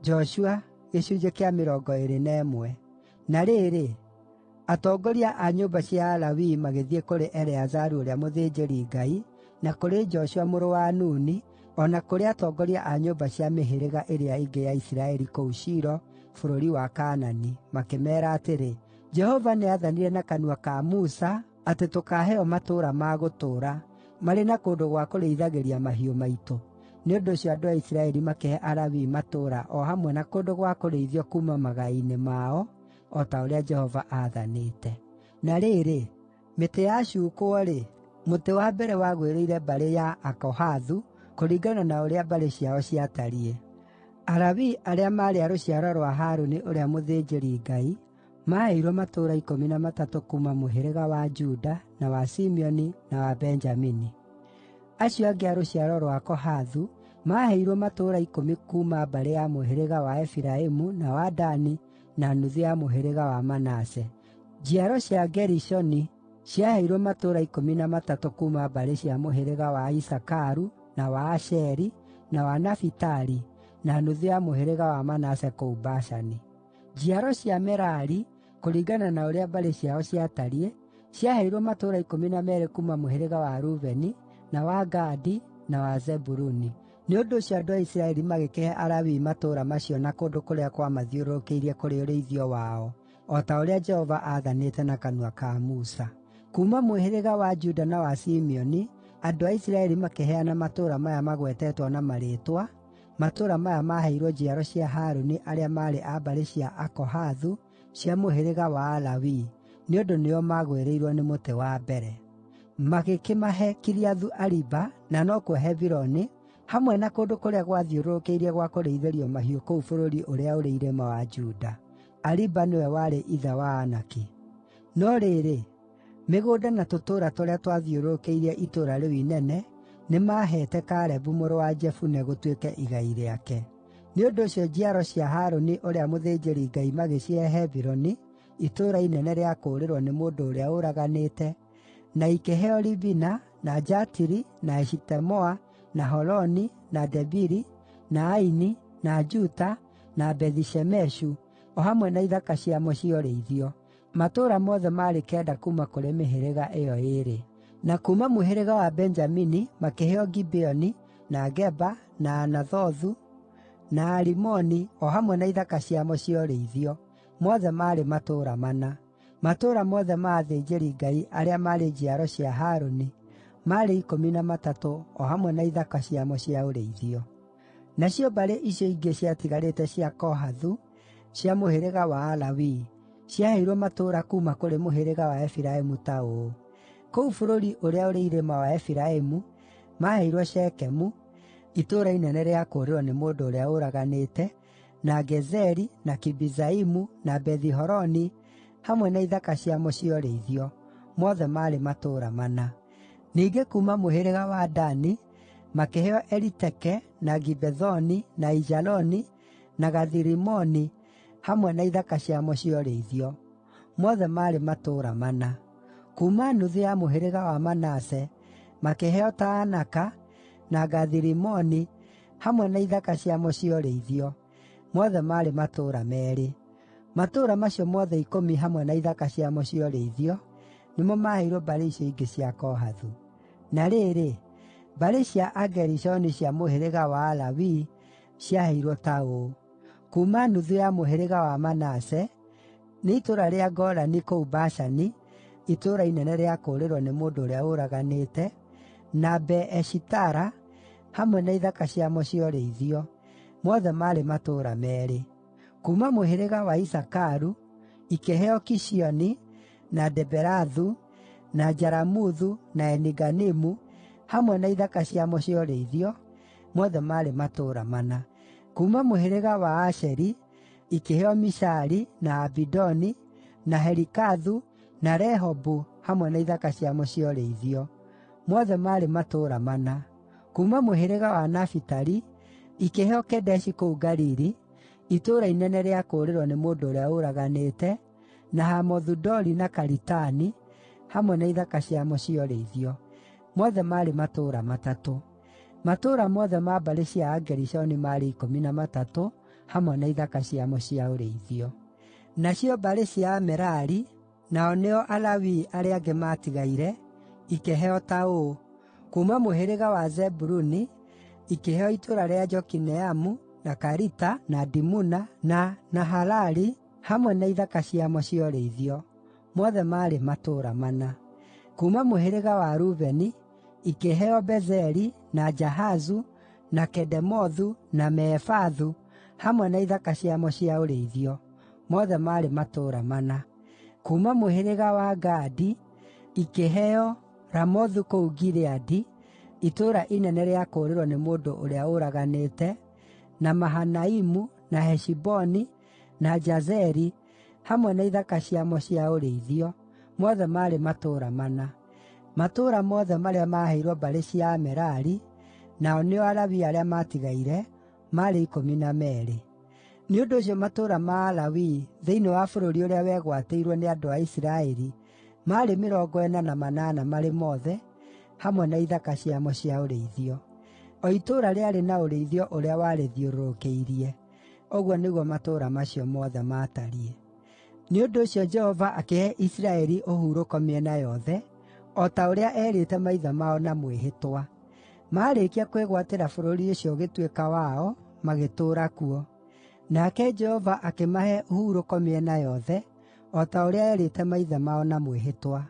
Joshua. Na rĩrĩ, atongoria a nyũmba cia Alawii magĩthiĩ kũrĩ Eleazaru ũrĩa mũthĩnjĩri-Ngai, na kũrĩ Joshua mũrũ wa Nuni, o na kũrĩ atongoria a nyũmba cia mĩhĩrĩga ĩrĩa ĩngĩ ya Isiraeli kũu Shilo, bũrũri wa Kaanani, makĩmeera atĩrĩ, “Jehova nĩathanire na kanua ka Musa atĩ tũkaaheo matũũra ma gũtũũra, marĩ na kũndũ gwa kũrĩithagĩria mahiũ maitũ.” Nĩ ũndũ ũcio andũ a Isiraeli makĩhe Alawii matũũra o hamwe na kũndũ gwa kũrĩithio kuuma magai-inĩ mao, o ta ũrĩa Jehova aathanĩte. Na rĩrĩ, mĩtĩ yacuukwo-rĩ, mũtĩ wa mbere wagwĩrĩire mbarĩ ya Akohathu, kũringana na ũrĩa mbarĩ ciao ciatariĩ. Alawii arĩa maarĩ a rũciaro rwa Harũni ũrĩa mũthĩnjĩri-Ngai maaheirwo matũũra 13 kuuma mũhĩrĩga wa Juda, na wa Simeoni, na wa Benjamini. Acio angĩ a rũciaro rwa Kohathu maaheirwo matũũra 10 kuuma mbarĩ ya mũhĩrĩga wa Efiraimu, na wa Dani, na nuthu ya mũhĩrĩga wa Manase. Njiaro cia Gerishoni ciaheirwo matũũra 13 kuuma mbarĩ cia mũhĩrĩga wa Isakaru, na wa Asheri, na wa Nafitali, na nuthu ya mũhĩrĩga wa Manase kũu Bashani. Njiaro cia Merari, kũringana na ũrĩa mbarĩ ciao ciatariĩ, ciaheirwo matũũra 12 kuuma mũhĩrĩga wa Rubeni, na wa Gadi, na wa Zebuluni. Nĩ ũndũ ũcio andũ a Isiraeli magĩkĩhe Alawii matũũra macio na kũndũ kũrĩa kwamathiũrũrũkĩirie kũrĩ ũrĩithio wao, o ta ũrĩa Jehova aathanĩte na kanua ka Musa. Kuuma mũhĩrĩga wa Juda na wa Simeoni, andũ a Isiraeli makĩheana matũũra maya magwetetwo na marĩĩtwa, matũũra maya maaheirwo njiaro cia Harũni arĩa maarĩ a mbarĩ cia Akohathu cia mũhĩrĩga wa Alawii, nĩ ũndũ nĩo maagwĩrĩirwo nĩ mũtĩ wa mbere. Magĩkĩmahe Kiriathu-Ariba, na nokuo Hebironi, hamwe na kũndũ kũrĩa gwathiũrũrũkĩirie gwa kũrĩithĩrio mahiũ kũu bũrũri ũrĩa ũrĩ irĩma wa Juda. Ariba nĩwe warĩ ithe wa Anaki. No rĩrĩ, mĩgũnda na tũtũũra tũrĩa twathiũrũrũkĩirie itũũra rĩu inene nĩmaheete Kalebu mũrũ wa Jefune gũtuĩke igai rĩake. Nĩ ũndũ ũcio njiaro cia Harũni ũrĩa mũthĩnjĩri-Ngai magĩcihe Hebironi, itũũra inene rĩa kũũrĩrwo nĩ mũndũ ũrĩa ũraganĩte, na ikĩheo Libina, na Jatiri, na Eshitemoa, na Holoni, na Debiri, na Aini, na Juta, na Bethi-Shemeshu, o hamwe na ithaka ciamo cia ũrĩithio. Matũũra mothe maarĩ 9 kuuma kũrĩ mĩhĩrĩga ĩyo ĩĩrĩ. Na kuuma mũhĩrĩga wa Benjamini makĩheo Gibeoni, na Geba, na Anathothu, na Alimoni, o hamwe na ithaka ciamo cia ũrĩithio. Mothe maarĩ matũũra 4. Matũũra mothe ma athĩnjĩri-Ngai arĩa maarĩ njiaro cia Harũni maarĩ 13 o hamwe na ithaka ciamo cia ũrĩithio. Nacio mbarĩ icio ingĩ ciatigarĩte cia Kohathu cia mũhĩrĩga wa Alawii ciaheirwo matũũra kuuma kũrĩ mũhĩrĩga wa Efiraimu ta ũũ: Kũu bũrũri ũrĩa ũrĩ irĩma wa Efiraimu maaheirwo Shekemu, itũũra inene rĩa kũũrĩrwo nĩ mũndũ ũrĩa ũraganĩte, na Gezeri, na Kibizaimu, na Bethi-Horoni, hamwe na ithaka ciamo cia ũrĩithio. Mothe maarĩ matũũra 4. Ningĩ kuuma mũhĩrĩga wa Dani makĩheo Eliteke, na Gibethoni, na Aijaloni, na Gathi-Rimoni, hamwe na ithaka ciamo cia ũrĩithio. Mothe maarĩ matũũra 4. Kuuma nuthu ya mũhĩrĩga wa Manase makĩheo Taanaka, na Gathi-Rimoni, hamwe na ithaka ciamo cia ũrĩithio. Mothe maarĩ matũũra 2. Matũũra macio mothe 10 hamwe na ithaka ciamo cia ũrĩithio nĩmo maaheirwo mbarĩ icio ingĩ cia Kohathu. Na rĩrĩ, mbarĩ cia Agerishoni cia mũhĩrĩga wa Alawii ciaheirwo ta ũũ: Kuuma nuthu ya mũhĩrĩga wa Manase, nĩ itũũra rĩa Golani kũu Bashani, itũũra inene rĩa kũũrĩrwo nĩ mũndũ ũrĩa ũraganĩte, na Be-Eshitara, hamwe na ithaka ciamo cia ũrĩithio. Mothe maarĩ matũũra 2. Kuuma mũhĩrĩga wa Isakaru, ikĩheo Kishioni, na Deberathu, na Jaramuthu, na Eni-Ganimu, hamwe na ithaka ciamo cia ũrĩithio. Mothe maarĩ matũũra 4. Kuuma mũhĩrĩga wa Asheri, ikĩheo Mishali, na Abidoni, na Helikathu, na Rehobu, hamwe na ithaka ciamo cia ũrĩithio. Mothe maarĩ matũũra 4. Kuuma mũhĩrĩga wa Nafitali, ikĩheo Kedeshi kũu Galili, itũũra inene rĩa kũũrĩrwo nĩ mũndũ ũrĩa ũraganĩte, na Hamothu-Dori na Karitani, hamwe na ithaka ciamo cia ũrĩithio. Mothe maarĩ matũũra 3. Matũũra mothe ma mbarĩ cia Agerishoni maarĩ 13, hamwe na ithaka ciamo cia ũrĩithio. Nacio mbarĩ cia Amerari, nao nĩo Alawii arĩa angĩ maatigaire, ikĩheo ta ũũ: Kuuma mũhĩrĩga wa Zebuluni ikĩheo itũũra rĩa Jokineamu, na Karita, na Dimuna, na Nahalali, hamwe na ithaka ciamo cia ũrĩithio; mothe maarĩ matũũra mana. Kuuma mũhĩrĩga wa Rubeni ikĩheo Bezeri, na Jahazu, na Kedemothu, na Mefaathu, hamwe na ithaka ciamo cia ũrĩithio; mothe maarĩ matũũra mana. Kuuma mũhĩrĩga wa Gadi ikĩheo Ramothu kũu Gileadi, itũũra inene rĩa kũũrĩrwo nĩ mũndũ ũrĩa ũraganĩte, na Mahanaimu, na Heshiboni, na Jazeri, hamwe na ithaka ciamo cia ũrĩithio; mothe maarĩ matũũra mana. Matũũra mothe marĩa maaheirwo mbarĩ cia Amerari, nao nĩo Alawii arĩa maatigaire, maarĩ 12. Nĩ ũndũ ũcio matũũra ma Alawii thĩinĩ wa bũrũri ũrĩa wegwatĩirwo nĩ andũ a Isiraeli maarĩ 48 marĩ mothe, hamwe na ithaka ciamo cia ũrĩithio. O itũũra rĩarĩ na ũrĩithio ũrĩa warĩthiũrũrũkĩirie. Ũguo nĩguo matũũra macio mothe maatariĩ. Nĩ ũndũ ũcio Jehova akĩhe Isiraeli ũhurũko mĩena yothe, o ta ũrĩa eerĩte maithe mao na mwĩhĩtwa. Maarĩkia kwĩgwatĩra bũrũri ũcio ũgĩtuĩka wao, magĩtũũra kuo. Nake Jehova akĩmahe ũhurũko mĩena yothe, o ta ũrĩa eerĩte maithe mao na mwĩhĩtwa.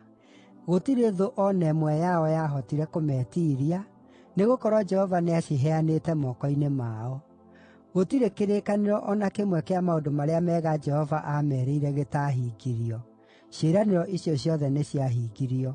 Gũtirĩ thũ o na ĩmwe yao yahotire kũmetiiria, nĩgũkorwo Jehova nĩaciheanĩte moko-inĩ mao. Gũtirĩ kĩrĩkanĩro o na kĩmwe kĩa maũndũ marĩa mega Jehova aamerĩire gĩtaahingirio. Ciĩranĩro icio ciothe nĩciahingirio.